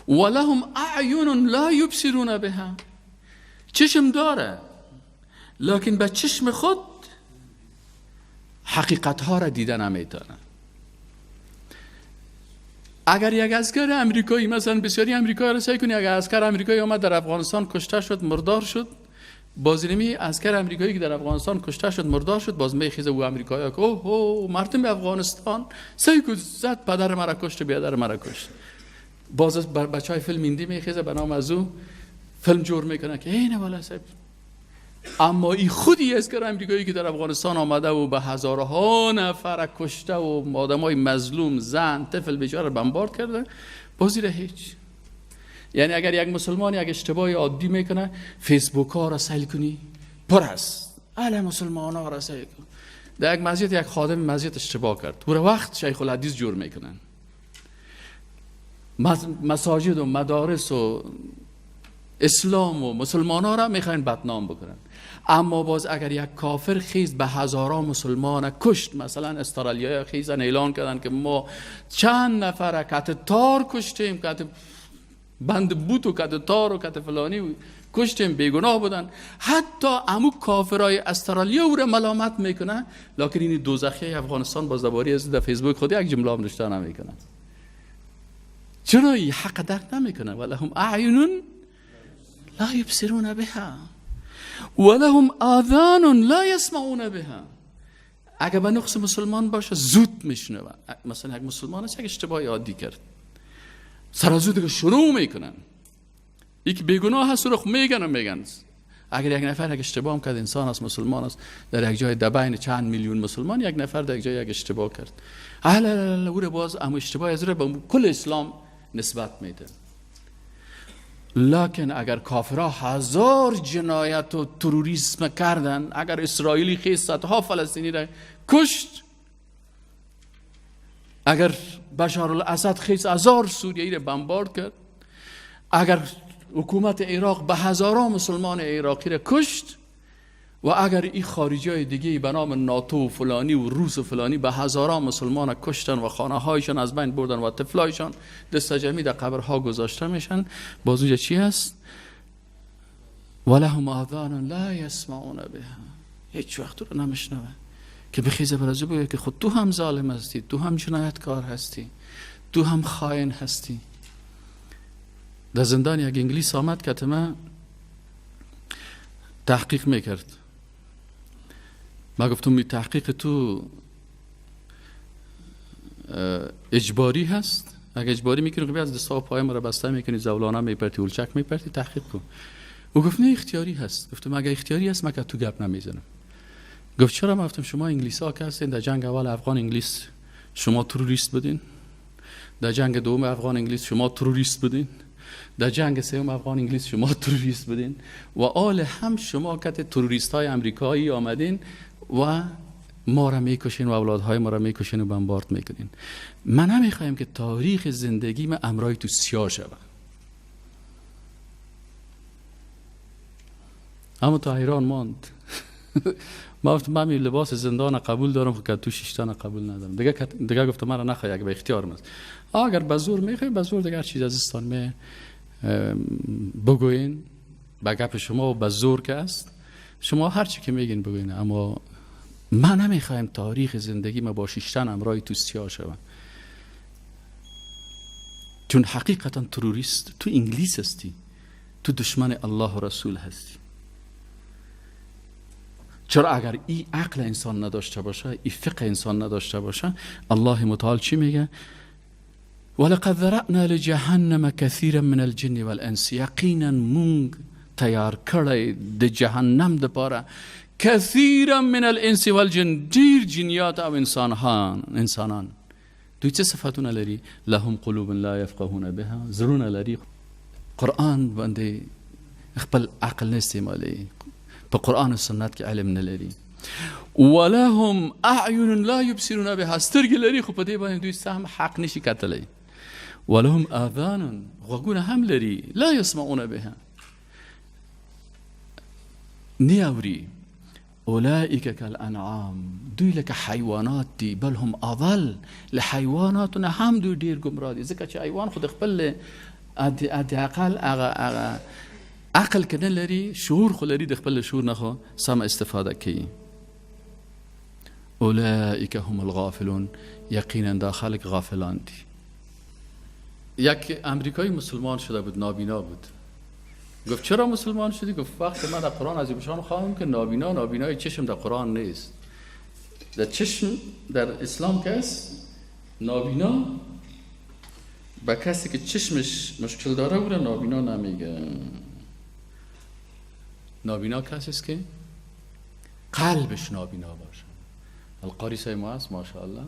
ولهم اعین لا یبصرون بها، چشم داره لکن به چشم خود حقیقت ها را دیده نمیتونه. اگر یک عسکر امریکایی، مثلا بسیاری امریکایی را سعی کنی، اگر عسکر امریکایی آمد در افغانستان کشته شد، مردار شد، باز اینمی عسکر امریکایی که در افغانستان کشته شد، مردار شد، باز میخیزه او امریکایی که اوه اوه مردم افغانستان سیکو زد، پدر مرا کشت، بیادر مرا کشت. باز بچهای فیلم هندی میخیزه به نام از او فیلم جور میکنه که اینه والا صاحب. اما این خودی عسکر امریکایی که در افغانستان آمده و به هزارها نفر کشته و آدمای مظلوم، زن، طفل بیچاره بمبارد کرده، بازی را هیچ. یعنی اگر یک مسلمان یک اشتباه عادی میکنه، فیسبوک ها را سیل کنی پر است، اهل مسلمان ها را سیل کن. در یک مسجد یک خادم مسجد اشتباه کرد، او را وقت شیخ الحدیث جور میکنن. مساجد و مدارس و اسلام و مسلمان ها را میخواین بدنام بکنن. اما باز اگر یک کافر خیز به هزاران مسلمان کشت، مثلا استرالیایی خیزن اعلان کردن که ما چند نفر کت تار کشتیم، کت بند بوت و کت تار و کت فلانی کشتیم، بیگناه بودن، حتی امو کافرای استرالیا او را ملامت میکنه، لکن این دوزخی افغانستان باز درباره از در فیسبوک خود یک جمله هم نوشته نمیکنه. چرا این حق درک نمیکنه؟ ولهم اعین لا یبصرون بها ولهم آذان لا یسمعون بها. اگر به نقص مسلمان باشه زود میشنوه. مثلا یک مسلمان است یک اشتباه عادی کرد، سر از دیگه شروع میکنن، یک بیگناه هست رو میگن و میگن. اگر یک نفر یک اشتباه هم کرد، انسان است، مسلمان است، در یک جای دبین چند میلیون مسلمان یک نفر در یک جای یک اشتباه کرد، اهل او رو باز اما اشتباه از رو به کل اسلام نسبت میده. لکن اگر کافرها هزار جنایت و تروریسم کردن، اگر اسرائیلی خیز صدها فلسطینی را کشت، اگر بشار الاسد خیز هزار سوریه‌ای را بمبارد کرد، اگر حکومت عراق به هزاران مسلمان عراقی را کشت، و اگر این خارجی های دیگه به نام ناتو و فلانی و روس و فلانی به هزاران مسلمان کشتن و خانه هایشان از بین بردن و طفلایشان دست جمعی در قبرها گذاشته میشن، باز اونجا چی هست؟ ولهم آذان لا یسمعون بها. هیچ وقت رو نمیشنوه که بخیزه برازو بگه که خود تو هم ظالم هستی، تو هم جنایتکار هستی، تو هم خائن هستی. در زندان یک انگلیس آمد که ما تحقیق میکرد. ما گفتم می تحقیق تو اجباری هست، اگه اجباری میکنی خب از دستا و پای مرا بسته میکنی، زولانه میپرتی، اولچک میپرتی، تحقیق کن. او گفت نه اختیاری هست. گفتم اگه اختیاری هست من که تو گپ نمیزنم. گفت چرا؟ ما گفتم شما انگلیس ها که هستین، در جنگ اول افغان انگلیس شما تروریست بودین، در جنگ دوم افغان انگلیس شما تروریست بودین، در جنگ سوم افغان انگلیس شما تروریست بودین، و آل هم شما که تروریست های امریکایی آمدین و ما را میکشین و اولادهای ما را میکشین و بمبارد میکنین. من نمیخوایم که تاریخ زندگی من امرای تو سیاه شود. اما تا حیران ماند. ما گفتم من لباس زندان قبول دارم که تو شیشتان قبول ندارم. دیگه گفتم من نخوای اگه به اختیار من. اگر به زور میخوای به زور دیگه چیز از استان می بگوین، به گپ شما و به زور که است، شما هر چی که میگین بگوین، اما من نمیخوایم تاریخ زندگی ما با شیشتن امرای تو سیاه شود. چون حقیقتا تروریست تو انگلیس هستی، تو دشمن الله و رسول هستی. چرا اگر این عقل انسان نداشته باشه، این فقه انسان نداشته باشه، الله متعال چی میگه؟ ولقد ذرأنا لجهنم كثيرا من الجن والانس. یقینا مونږ تیار کړی د جهنم د پاره کثیرا من الانس والجن، ډیر جنیات او انسانان. دوی څه صفتونه لري؟ لهم قلوب لا يفقهون بها، زړونه لري قرآن باندې خپل عقل نه استعمالوي، په قرآن او سنت کې علم نه لري. ولهم اعین لا يبصرون بها، سترګې لري خو په دې باندې دوی سم حق نشي کتلی. ولهم آذان، غوږونه هم لري، لا يسمعون بها، نه اوري. اولئک کالانعام، دوی لکه حیوانات دي، بل هم اضل، له حیواناتو نه هم دوی ډېر ګمراه دي، ځکه چې حیوان خو د خپل عقل هغه عقل که نه لري، شعور خو لري، د خپل شعور نه خو سم استفاده کوي. اولئک هم الغافلون، یقینا دا خلق غافلان دي. یک امریکایی مسلمان شده بود، نابینا بود. گفت چرا مسلمان شدی؟ گفت وقت من در قرآن از ایشان خواهم که نابینا، نابینای چشم در قرآن نیست. در چشم در اسلام کس نابینا به کسی که چشمش مشکل داره او را نابینا نمیگه. نابینا کسی است که قلبش نابینا باشه. القاری سای ما است ماشاءالله،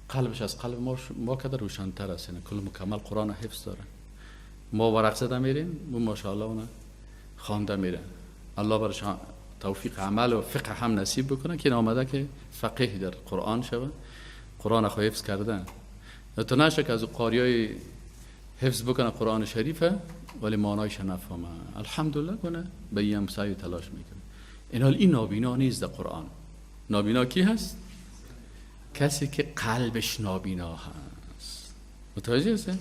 قلبش از قلب ما که روشن‌تر است، یعنی کل مکمل قرآن حفظ داره. ما ورق زده میریم، و ماشاءالله اون خوانده میره. الله برش توفیق عمل و فقه هم نصیب بکنه که آمده که فقیه در قرآن شوه، قرآن خو حفظ کرده. تو نشه که از قاریای حفظ بکنه قرآن شریفه ولی معنایش نفهمه. الحمدلله کنه به این سعی تلاش میکنه. این حال این نابینا نیست در قرآن. نابینا کی هست؟ کسی که قلبش نابینا هست. متوجه هستین؟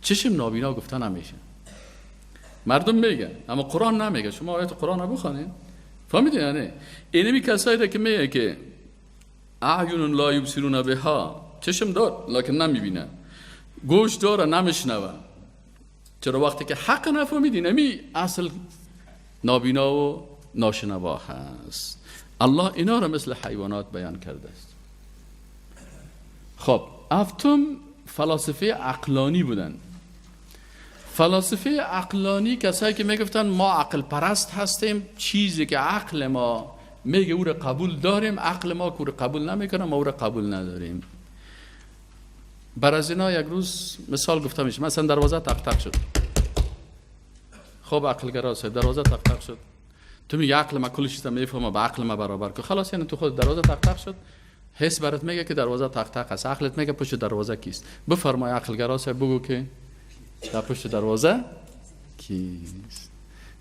چشم نابینا گفته نمیشه. مردم میگن اما قرآن نمیگه. شما آیت قرآن رو بخوانین فهمیدین؟ یعنی اینمی کسایی که میگه که اعین لا یبصرون بها، چشم دار لکن نمیبینه، گوش داره نمیشنوه. چرا؟ وقتی که حق نفهمیدین امی اصل نابینا و ناشنوا هست. الله اینا رو مثل حیوانات بیان کرده است. خب هفتم فلاسفه عقلانی بودن. فلاسفه عقلانی کسایی که میگفتن ما عقل پرست هستیم، چیزی که عقل ما میگه او رو قبول داریم، عقل ما که او رو قبول نمیکنه ما او رو قبول نداریم. بر از اینا یک روز مثال گفته میشه، مثلا دروازه تق تق شد. خب عقلگرا صاحب دروازه تق تق شد، تو میگی عقل ما کل چیز میفهمه، با عقل ما برابر که خلاص، یعنی تو خود دروازه تق تق شد، حس برات میگه که دروازه تق تق است، عقلت میگه پشت دروازه کیست. بفرمای عقلگرا صاحب بگو که در پشت دروازه کیست.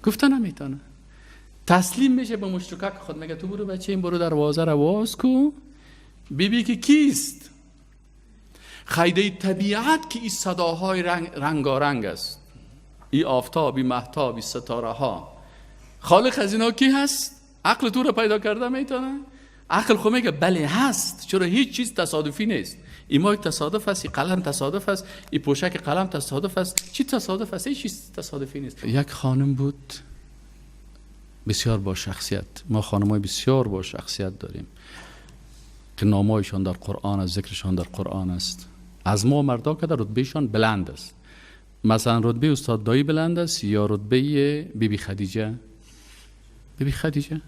گفته نمیتونه، تسلیم میشه به مشترک خود، میگه تو برو بچه این برو دروازه رو باز کو ببین که کیست. خیده طبیعت که این صداهای رنگارنگ است، این آفتاب، این مهتاب، این ستاره ها، خالق از اینا کی هست؟ عقل تو رو پیدا کرده میتونه؟ عقل خو میگه بله هست. چرا؟ هیچ چیز تصادفی نیست. این مایک تصادف است، این قلم تصادف است، این پوشک قلم تصادف است، چی تصادف است؟ هیچ چیز تصادفی نیست. یک خانم بود بسیار با شخصیت. ما خانمای بسیار با شخصیت داریم که نامایشان در قرآن است، ذکرشان در قرآن است. از ما مردا که در رتبهشان بلند است. مثلا رتبه استاد دایی بلند است یا رتبه بیبی خدیجه؟ بیبی خدیجه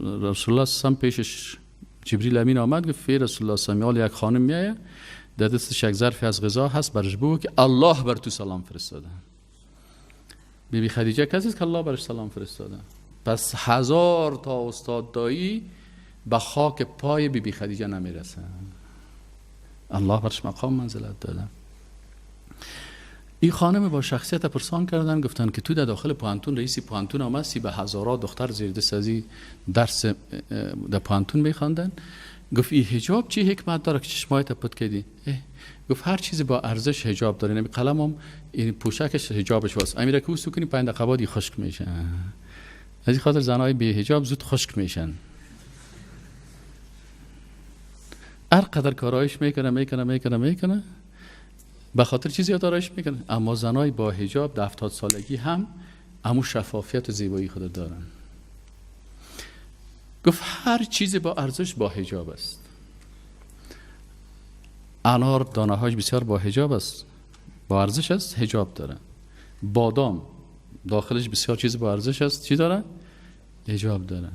رسول الله صلی پیشش جبریل امین آمد، گفت رسول الله صلی الله یک خانم میایه در دستش یک ظرفی از غذا هست، برش بگو که الله بر تو سلام فرستاده. بیبی خدیجه کسی است که الله برش سلام فرستاده. پس 1000 تا استاد دایی به خاک پای بیبی خدیجه نمیرسه. الله برش مقام منزلت داده. این خانم با شخصیت پرسان کردن، گفتن که تو در داخل پوهنتون رئیس پوهنتون آمدی، به هزارها دختر زیر دست از درس در پوهنتون میخواندن. گفت این حجاب چی حکمت داره که چشمایت پت کردی؟ گفت هر چیزی با ارزش حجاب داره، یعنی قلمم این پوشکش حجابش واس، امیره که اوسو کنی 5 دقیقه بعد خشک میشه. از این خاطر زنای بی حجاب زود خشک میشن. هر قدر کارایش میکنه میکنه میکنه میکنه به خاطر چیزی آرایش میکنه، اما زنای با حجاب در 70 سالگی هم امو شفافیت و زیبایی خود دارن. گفت هر چیزی با ارزش با حجاب است. انار دانه هاش بسیار با حجاب است، با ارزش است، حجاب داره. بادام داخلش بسیار چیز با ارزش است، چی داره؟ حجاب داره.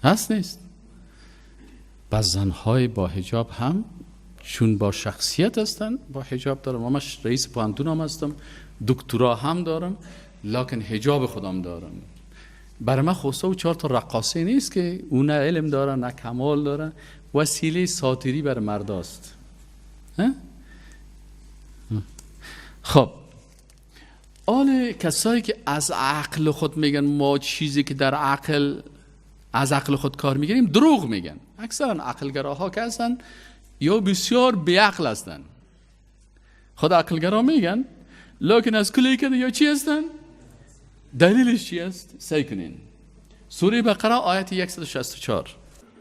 هست نیست؟ پس زنهای با حجاب هم چون با شخصیت هستن با حجاب دارم. من رئیس پوهنتون هم هستم، دکترا هم دارم، لکن حجاب خودم دارم. برای من خواسته و 4 تا رقاصه نیست که اون نه علم داره نه کمال داره، وسیله ساتری بر مرداست. خب آل کسایی که از عقل خود میگن ما چیزی که در عقل از عقل خود کار میگیریم دروغ میگن. اکثرا عقلگراها که هستن یا بسیار بیعقل هستن، خود عقلگرا میگن، لکن از کلی که یا چی هستن؟ دلیلش چی است؟ سعی کنین. سوره بقره آیت 164.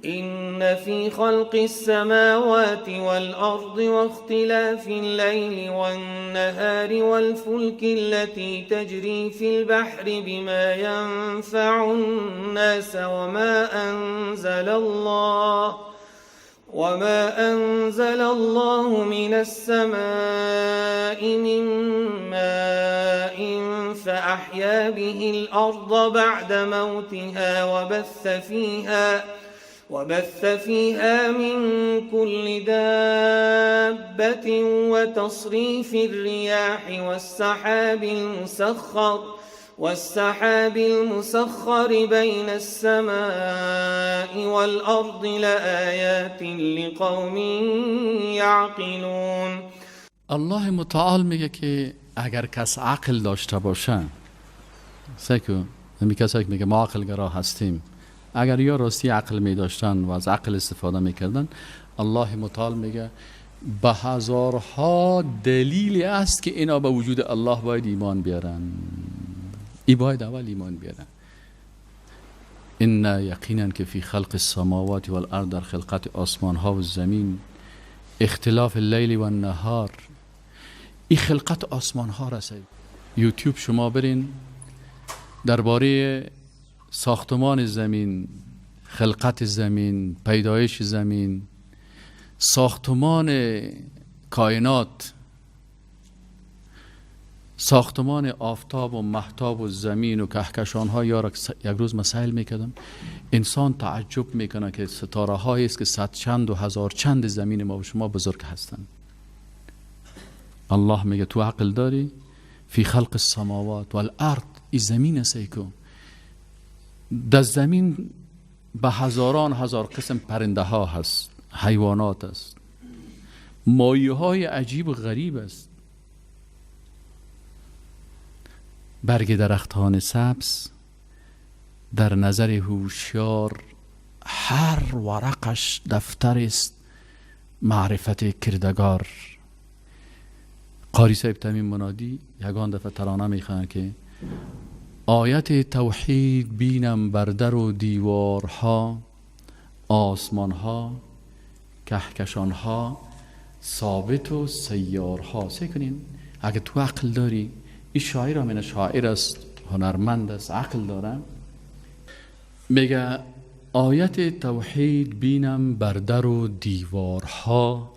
إن في خلق السماوات والأرض واختلاف الليل والنهار والفلك التي تجري في البحر بما ينفع الناس وما أنزل الله من السماء من ماء فأحيا به الأرض بعد موتها وبث فيها من كل دابة وتصريف الرياح والسحاب المسخر بين السماء والأرض لآيات لقوم يعقلون. الله متعال میگه که اگر کس عقل داشته باشه، سکو همی کسایی که میگه ما عقل گرا هستیم، اگر یا راستی عقل می داشتن و از عقل استفاده می کردن، الله متعال میگه به هزارها دلیل است که اینا به وجود الله باید ایمان بیارن. ای باید اول ایمان بیارن. ان یقینا که فی خلق السماوات والارض، در خلقت آسمان ها و زمین، اختلاف اللیل و النهار، این خلقت آسمان ها را سید. یوتیوب شما برین درباره ساختمان زمین، خلقت زمین، پیدایش زمین، ساختمان کائنات، ساختمان آفتاب و مهتاب و زمین و کهکشان ها، یا یک روز مسائل میکردم، انسان تعجب میکنه که ستاره هایی است که صد چند و هزار چند زمین ما و شما بزرگ هستند. الله میگه تو عقل داری؟ فی خلق السماوات والارض، این زمین سیکو، در زمین به هزاران هزار قسم پرنده ها هست، حیوانات است، مایه های عجیب و غریب است. برگ درختان سبز در نظر هوشیار هر ورقش دفتر است معرفت کردگار. قاری صاحب تمیم منادی یگان دفعه ترانه میخوانه که آیت توحید بینم بر در و دیوارها، آسمانها، کهکشانها، ثابت و سیارها. سعی کنین اگه تو عقل داری، این شاعر هم شاعر است، هنرمند است، عقل داره، میگه آیت توحید بینم بر در و دیوارها،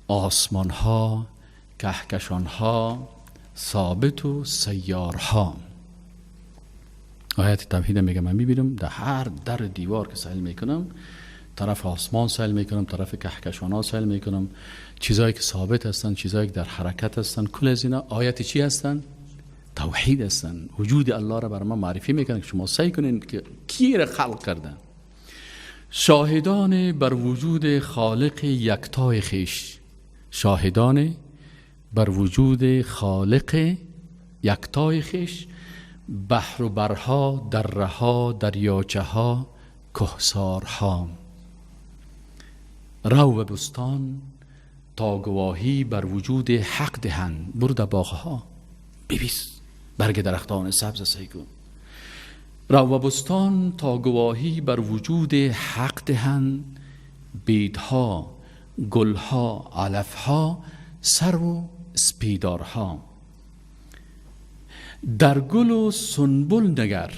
آسمانها، کهکشانها، ثابت و سیارها. آیت توحید میگه من میبینم در هر در دیوار که سیل میکنم، طرف آسمان سیل میکنم، طرف کهکشان ها سیل میکنم، چیزایی که ثابت هستن، چیزایی که در حرکت هستن، کل از اینا آیت چی هستن؟ توحید هستن. وجود الله را بر ما معرفی میکنن که شما سعی کنین که کی را خلق کردن. شاهدان بر وجود خالق یکتای خیش، شاهدان بر وجود خالق یکتای خیش، بحر و برها، درها، دریاچه ها، کهسارها. رو به بستان تا گواهی بر وجود حق دهند. برو در باغها ببیس برگ درختان سبز سیگو. رو به بستان تا گواهی بر وجود حق دهند، بیدها، گلها، علفها، سرو و سپیدارها. در گل و سنبل نگر،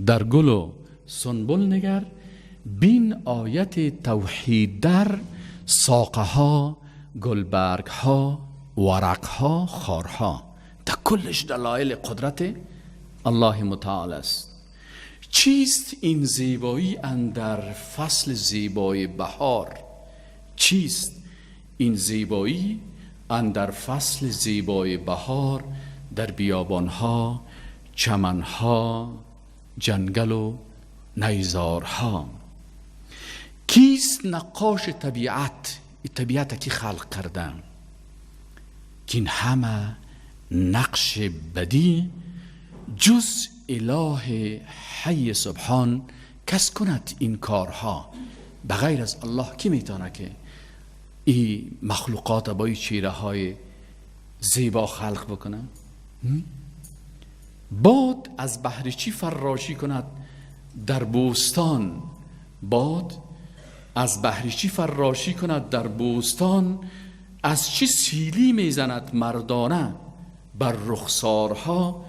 در گل و سنبل نگر، بین آیت توحید در ساقه ها، گلبرگ ها، ورق ها، خارها. تا کلش دلایل قدرت الله متعال است. چیست این زیبایی اندر فصل زیبای بهار؟ چیست این زیبایی اندر فصل زیبای بهار؟ در بیابانها، چمنها، جنگل و نیزارها. کیست نقاش طبیعت؟ این طبیعت کی خلق کردن که این همه نقش بدی جز اله حی سبحان کس کند این کارها؟ بغیر از الله کی میتونه که این مخلوقات با این چهره های زیبا خلق بکنه؟ باد از بهر چی فراشی کند در بوستان باد از بهر چی فراشی کند در بوستان، از چی سیلی میزند مردانه بر رخسارها،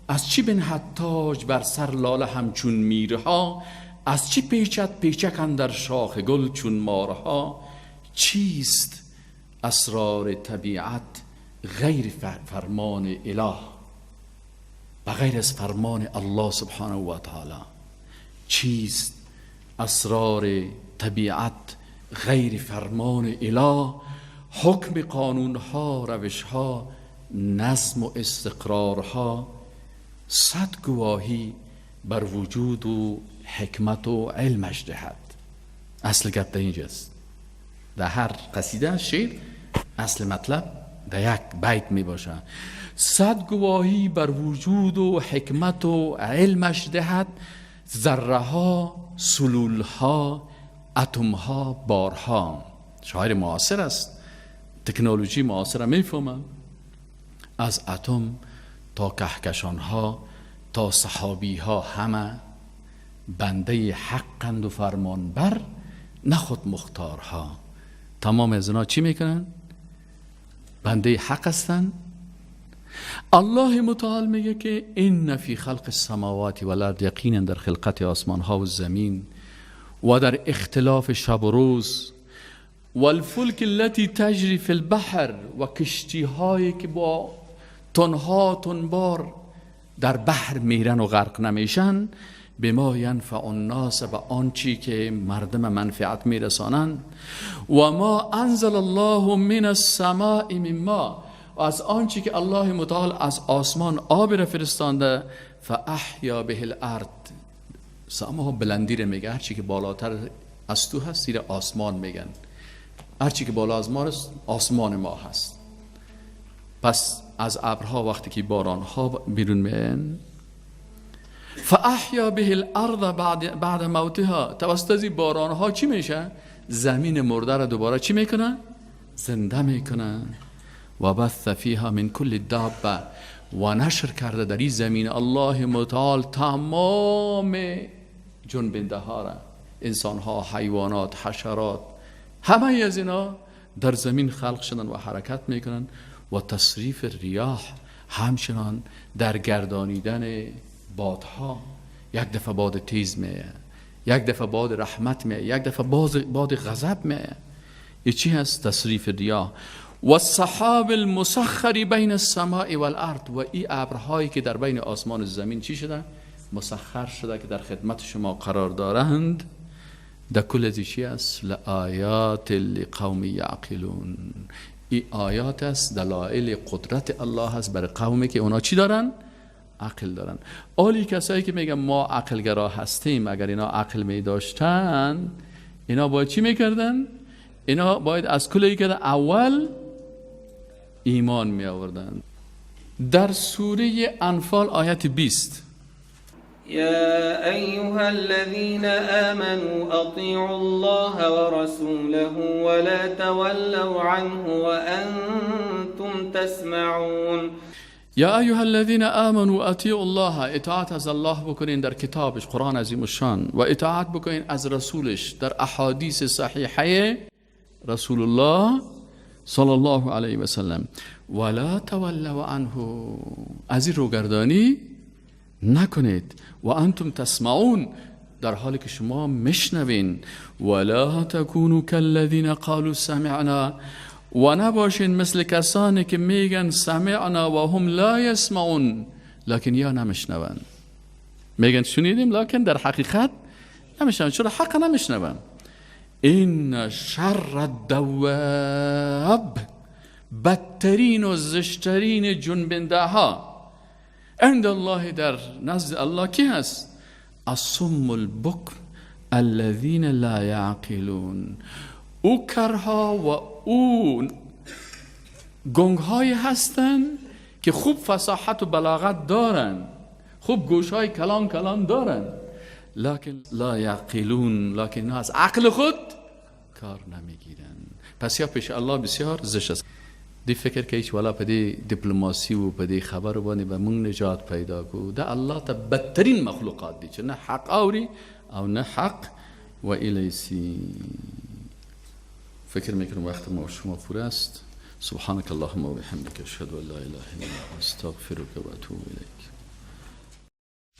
از چی بنهد تاج بر سر لاله همچون میرها، از چی پیچد پیچک اندر شاخ گل چون مارها. چیست اسرار طبیعت غیر فرمان اله، بغیر از فرمان الله سبحانه و تعالی؟ چیست اسرار طبیعت غیر فرمان اله؟ حکم قانونها، روشها، نظم و استقرارها صد گواهی بر وجود و حکمت و علمش دهد. اصل گپ در اینجاست. در هر قصیده شعر اصل مطلب در یک بیت می باشه. صد گواهی بر وجود و حکمت و علمش دهد، ذره ها، سلول ها، اتم ها، بارها. شاعر معاصر است، تکنولوژی معاصر میفهمه. از اتم تا کهکشان ها تا سحابی ها همه بنده حقند و فرمان بر، نه خود مختارها. تمام از اینا چی میکنن؟ بنده حق هستن. الله متعال میگه که ان فی خلق السماوات والارض، یقینا در خلقت آسمان ها و زمین و در اختلاف شب و روز، والفلک التي تجری فی البحر، و کشتی هایی که با تنها تنبار در بحر میرن و غرق نمیشن، بما ینفع الناس، به آنچی که مردم منفعت میرسانن، و ما انزل الله من السماء من ماء، و از آنچی که الله متعال از آسمان آب را فرستانده، فاحیا به الارض. سما بلندی را میگه، هرچی که بالاتر از تو هست زیر آسمان میگن، هرچی که بالا از ما هست آسمان ما هست. پس از ابرها وقتی که بارانها بیرون میان، فاحیا به الارض بعد موتها، توسط از بارانها چی میشه؟ زمین مرده را دوباره چی میکنه؟ زنده میکنه. و بث فیها من کل دابه، و نشر کرده در این زمین الله متعال تمام جنبنده ها را، انسان ها، حیوانات، حشرات، همه از اینا در زمین خلق شدن و حرکت میکنن. و تصریف ریاح، همچنان در گردانیدن بادها، یک دفعه باد تیز میه، یک دفعه باد رحمت میه، یک دفعه باد غضب میه. این چی هست؟ تصریف ریاح. و السحاب المسخر بین السماء والارض، و این ابرهایی که در بین آسمان و زمین چی شده؟ مسخر شده که در خدمت شما قرار دارند. در کل از چی است؟ لآیات لقوم یعقلون. این آیات است، دلایل قدرت الله است برای قومی که اونا چی دارن؟ عقل دارن. آلی کسایی که میگن ما عقلگرا هستیم، اگر اینا عقل می داشتن اینا باید چی میکردن؟ اینا باید از کلی که اول ایمان می آوردن. در سوره انفال آیت 20، یا ایها الذین آمنوا اطیعوا الله ورسوله ولا تولوا عنه وانتم تسمعون. یا ایها الذین آمنوا اطیعوا الله، اطاعت از الله بکنین در کتابش قرآن عظیم الشان، و اطاعت بکنین از رسولش در احادیث صحیحه رسول الله صلی الله علیه و سلم. ولا تولوا عنه، از این روگردانی نکنید. و انتم تسمعون، در حالی که شما مشنوین. ولا تکونوا کالذین قالوا سمعنا، و نباشین مثل کسانی که میگن سمعنا و هم لا یسمعون، لکن یا نمیشنون. میگن شنیدیم لکن در حقیقت نمیشنون. چرا حق نمیشنون؟ این شر الدواب، بدترین و زشترین جنبنده ها عند الله، در نزد الله کی هست؟ الصم البکم الذین لا یعقلون. او کرها و او گنگهای هستن که خوب فصاحت و بلاغت دارن، خوب گوشهای کلان کلان دارن، لکن لا یعقلون، لکن اینا از عقل خود کار نمیگیرن. پس یا پیش الله بسیار زشت است. دی فکر که هیچ ولا پدی دیپلماسی و پدی خبر بانی به مونږ نجات پیدا کو. دا الله ته بدترین مخلوقات دي چې نه حق اوري او نه حق و الیسی. فکر میکنم وقت ما شما پور است. سبحانك اللهم و بحمدك، اشهد ان لا اله الا انت، استغفرك و اتوب الیک.